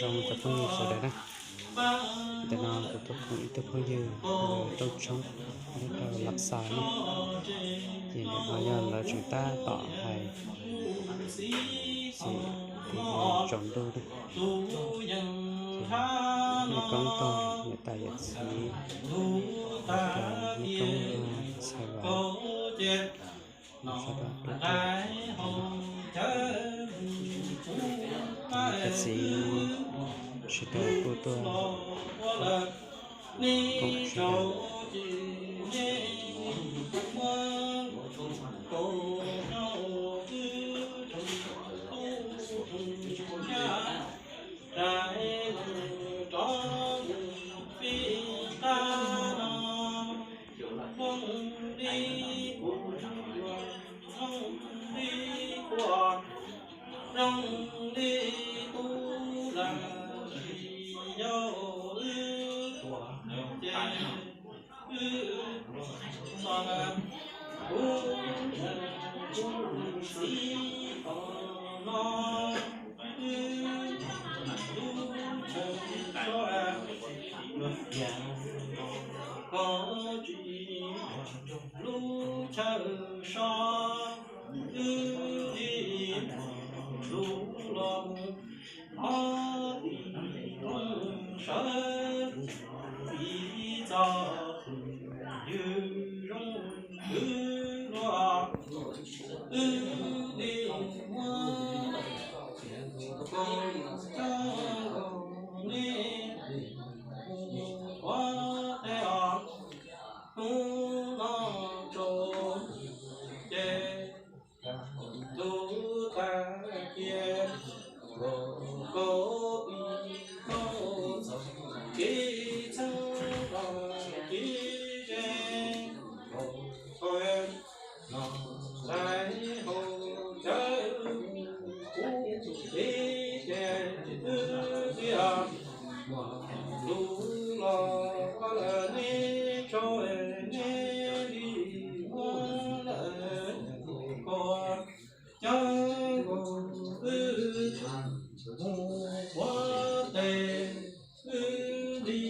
Zoo cov phooj ywg sawv daws na, ntawm no kuv tuaj koom ib tug phooj ywg rooj tshoob nyob rau Lam Xas na, ces ntawm no yog lawv tseem tab tom hais xwm tsaus ntuj na. Ces nej koob tog niam tais yawm txiv, nej koob tog ntxhais vauv, sawv daws tuaj, niam tais txiv sawv daws kuj tuaj koom sawv daws. Lub chaw so, wb li lub los mus, ob tib rooj sawv, tib txoj ywg zoo twg los, wb li muab koom coj nkaus nej mus ua teb os. Hnub no tsaus ces tus tag kiag, kaum pim kaum txog kev txheeb los kev ze, kaum tawg los hlais hauv cawv mus kuv kev ces wb thiaj muaj lus los ua lawm nej tsaug, nej li muab lawm ko. Cov nkaus wb mus ua teb, wb li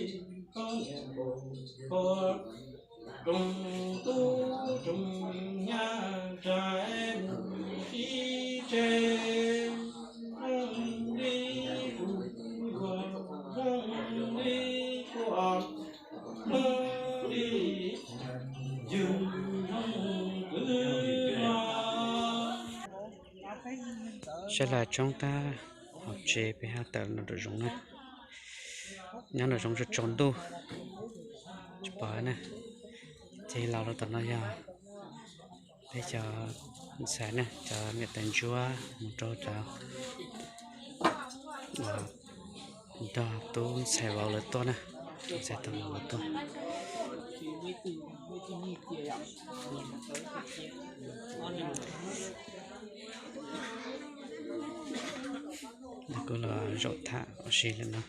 koj niam nkaus ko. Tsoom tub tsoom nyab rais mus ib tse, zoo li kuv yuav, zoo li kuv ua, zoo li yus zoo kwv los. Saib laj tshoob tag, hauv tsev peb hab tawm los nraum zoov na. Nyob nraum zoov tsaus tsaus ntuj, tsis pom na. Ces los rau tom no yog peb cov ntxhais na, cov niam tais ntsuab mus rau cov nrog tub ntxhais vauv lawv tuaj na, ntxhais tub vauv lawv tuaj. Lawv kuj los zaum tham ua si lawm no.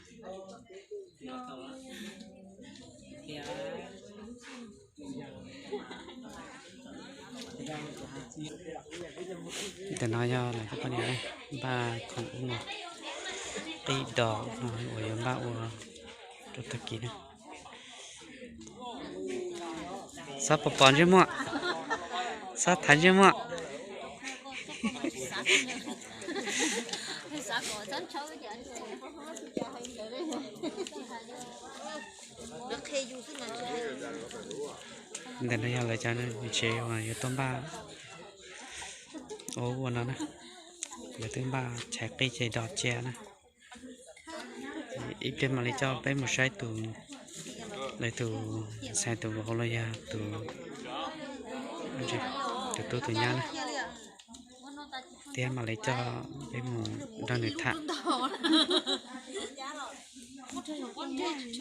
Ntawm no yog lawv cov poj niam npaj khoom ub no, qij dos no uas yuav npaj ua rau tag kis na. Xob pos pos ntsej muag, xob thaiv ntsej muag. Ntawm no yog lawv cov tsev uas yuav tuaj npaj ua ua no na. Lawv twb npaj chais qij chais dos cia na. Ib pliag mam li coj peb mus saib tus, lawv tus ntxhais tus vauv los yog tus, tus tub tus nyab na, thiab mam li coj peb mus nrog nws tham.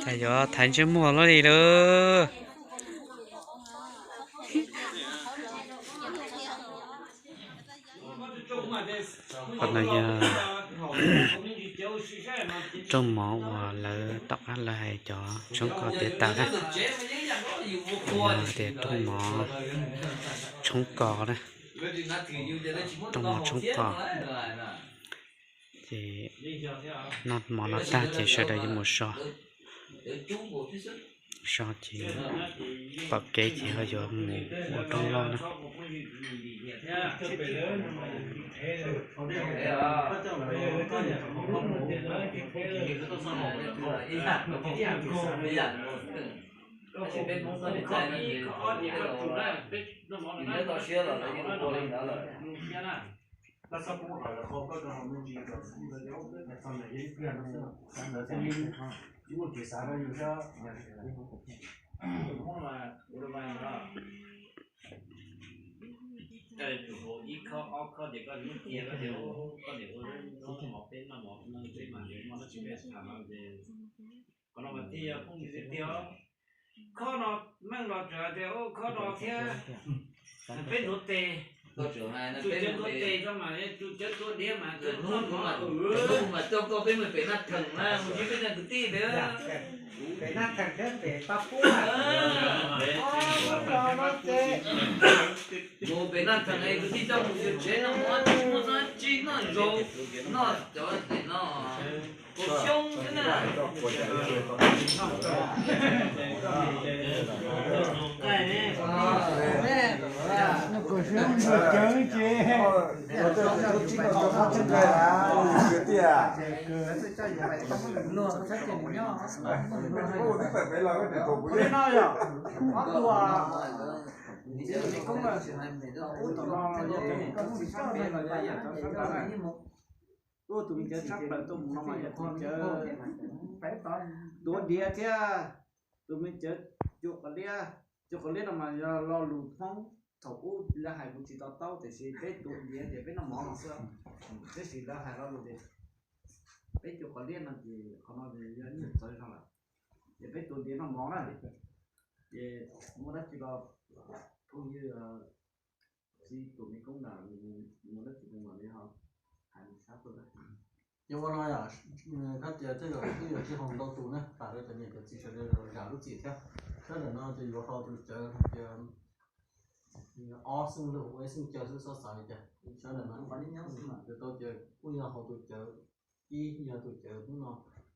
Cas yuav thaiv ntsej muag luaj li lawm. Qhov no yog rooj mov uas lawv tom qab lawv hais cov tshoob kos tiav tas na. Yog tias rooj mov tshoob kos na, rooj mov tshoob kos. Ces noj mov no tag ces sawv daws yuav mus so, so ces pom kev ces ho yuav mus ua rooj loj na. Ib khob ob khob ces koj cia koj tias koj niam ua mov peb noj mov no peb mas noj tsis peb tham no ces qhov no mas thiaj yog phooj ywg tiag tiag. Khob no meej los tseem hais tias khob no thiab peb ntuav tes, tus cawv ntuav tes rau mas tus cawv tuav diav mas cawv tuav mov mas coj koj peb mus pem Naj Theem na mus ntsib peb cov kwv tij ntawd. Pem Naj Theem thiab pem Paj Pub. Mus pem Naj Theem es kwv tij coj mus yug tsev no mus tsis muaj txog tsi noj zaus, noj cov tes no. Kuv xyoob xwb na. Kuv xyoob nrog cawv ces. Ua li no yog ob tug, tus me koob, ub tom no yog cov me nyuam txhab me los yog yam cov sab nrad na. Ub, tus me cawv tshaj plaws tuaj mus no mas yog tus cawv ntuav diav thiab tus me cawv cuam qhov liab. Cuam qhov liab no mas yog lo lus Hmoob thaum ub lawv hais kuv tsis to taub tiam sis peb tuav diav ces peb noj mov no xwb. Tab sis lawv hais lo lus tias peb cuam qhov liab no ces qhov no yog ib yam txawv zog lawm. Ces peb tuav diav noj mov na. Ces muaj dab tsi los phooj ywg txiv tus me koob na, muaj dab tsi los li ho hais sab tuaj na. Ces ua no yom, kab tias tej zaum twb yuav tsis haus ntau tus na, tas rau cov niam cov txiv sawv daws zam lub txim thiab. Sab ntawm no ces yuav haus tus cawv hais tias ob xeej lug ua ib xeej caw xwb, xob xav li cas. Sab ntawm no yuav tau ces kuj yog haus tus cawv ib, yog tus cawv hnub no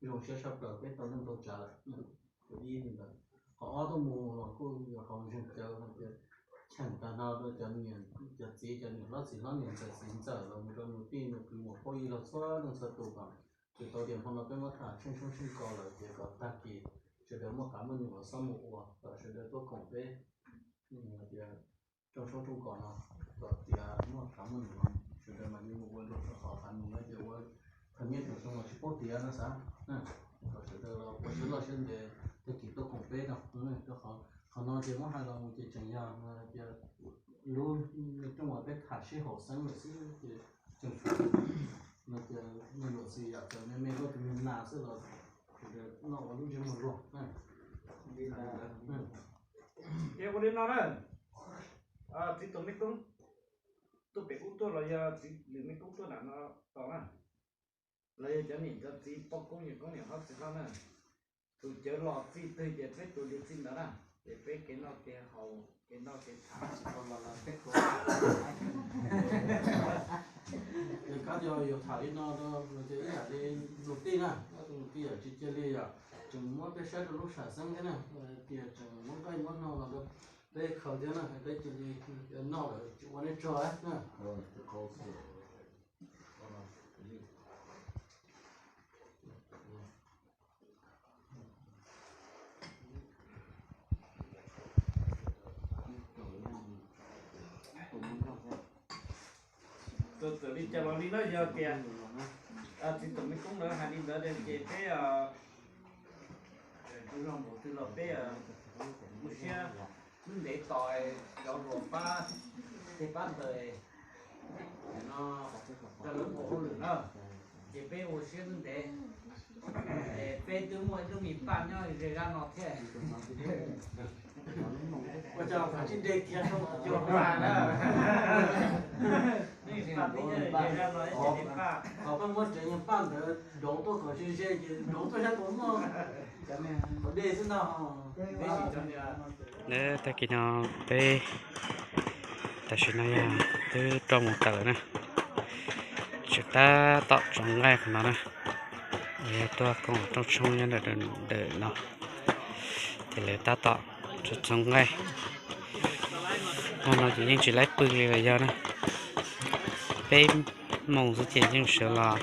zoo siab tshaj plaws peb tau neej tau tsav lawm. Tus ib li ntawd, qhov ob tuaj mus los kuj yuav haus zeeg cawv hais tias cheem tag nrho rau cov niam cov txiv, cov niam hlob txiv hlob, niam ntxawm txiv ntxawm los mus rau nus tij nus kwv, muam phauj yij laug txhua leej txhua tus kom txhua tau tias hmo no peb muab tham tsheej tshoob tsheej kos lawm ces kom tag kis sawv daws muaj qav muaj num los xob mus ua, kom sawv daws tuaj koom peb tias tsoob tshoob tsoob kos no, kom tias muaj qav muaj num no sawv daws mam li mus ua dua, rau qhov qav num no ces ua thawj niaj tus xyoo los tsis paub tiav no xav, kom sawv daws los ua siab loj siab ntev tag kis tuaj koom peb no. Rau qhov qhov no ces muab hais los mus ces tseem yog tias lub rooj uas peb tham sib haum xeeb lawm xwb ces tseem tshuav no tias me nyuam xwm yam txawm me me luaj tus me nas xwb los sawv daws noj ua lub ntsej muag luag. Ces ua li no na, txiv tus me koob tuaj pem ub tuaj los yog txiv lwm me koob tuaj nram no tos na, los yog cov niam cov txiv poj koob yawm koob niam hlob txiv hlob na, tus cawv los txij twg ces peb tus li txij ntawd na, ces peb kev noj kev haus kev noj kev tham tsis tau los los peb koob. Ces kab yog yuav tham li no rau tias ib yam li nus tij na, ob tug nus tij yam tsis cia li yom, tseem muab peb saib rau lub sam xeeb thiab na, tias tseem muab nqaij muab no los rau peb khaws thiab na, peb cia li noj lawm tsis ua nej tsog na. Txawm li cas los li na, yog tias txiv tus me koob lawv hais li ntawd ces peb tus zog npaum twg los peb ua siab ntev tos cov hluas pab teg pab taws no rau lawv ua hauj lwm na. Ces peb ua siab ntev, peb twb muaj ib lub me paj nyob ze zaj no thiab. Ua cas tsis nres kiag rau cov paj na. Qhov paj muab tsev nyuag paj ntawd doov tuaj kom ze ze ces doov tuaj sab tau muaj qhov dej xwb ntag. Tag kis no peb tam sim no yog twb rau mus tawm lawm na. Tseem tab tom txhoov nqaij qhov no na. Yog tuaj koom rooj tshoob nyob ntawm no, ces lawv tab tom txhoov nqaij. Hmo no ces yeej tsis laib pw li los yog na, peb moos xwb ces yeej sawv los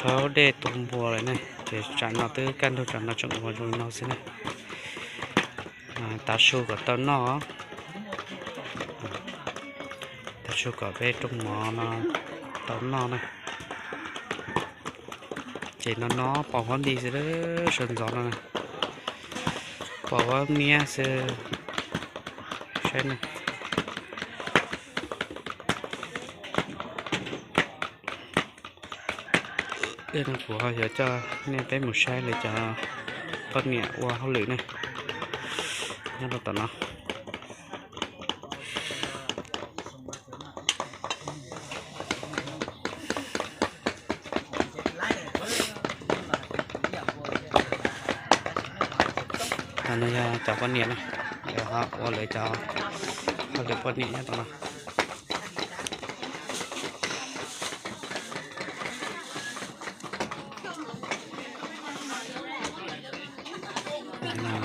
rhaub dej tu npua lawm ne. Ces tsam no twb kaj ntug, tsam no tseem ua zoo no xwb na. Tav su kom tau noj, tav su kom peb rooj mov no tau noj na. Ces no no pos huab nti xwb, sawv ntxov no pos huab niab xwb. Saib ne, kuv ho yuav coj nej peb mus saib lawv cov poj niam ua hauj lwm ne, nyob rau tom no. Tam no yog cov poj niam na, lawv ho ua lawv cov hauj lwm poj niam nyob tom no.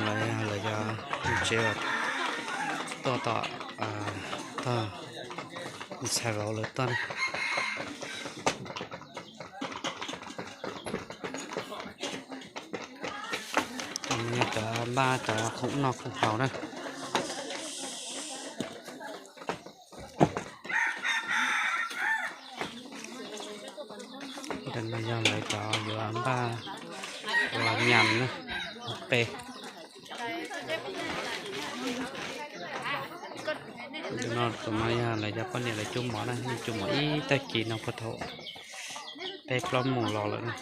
Lawv yog tsev tuaj tom tog ntxhais vauv lawv tuaj na. Cov npaj cov khoom noj khoom haus na. Ntawm no yog lawv cov yuav npaj los nyas na, pe. Ntawm no tus no yog lawv cov poj niam lawv cub mov na, cub mov ib tag kis no puag thaum peb plaub moos los lawm na.